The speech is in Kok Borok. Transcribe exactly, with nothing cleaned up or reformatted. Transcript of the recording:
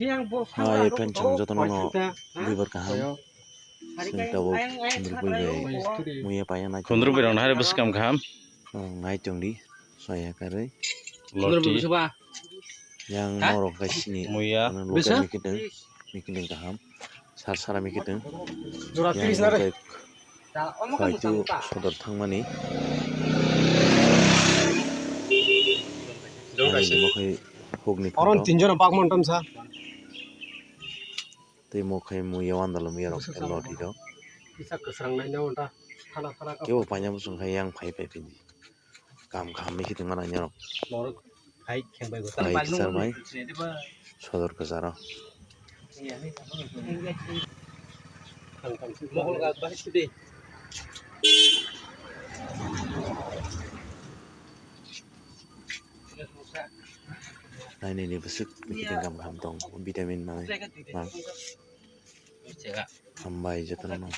Hai, friends, chwng jotono no buibar kaham. Chwng tabuk khundrubui bai muiya paiya nai. Khundrubui rok no hai bwskang kaham. Nai tongdi, soya karwi. Loti. Yang norok kaisini. Muiya. Local mikitwng, mikitwng kaham. Sar sara mikitwng. Jora yang tris na re. Khwlaitu sodor thangmani. Jora kaisa. Mokhai hukni oron photo. Tinjon bak montom sa. Tei mokhai muiya wandalo muiya rok loti rok. Kisa kwsrang nai na wngta. Thana thana ka. Kebo paina bwswng khai yang phai phai phini. Kam kaham mikitwng mana nyarok. Norok hai kheng bai bo. Hai kwchar bai. Sodor kwcharo. Mohol ga bai sidi. Nainani bwswk mikitwng kam kaham tong, vitamin manwi mang. Hambai jotono no.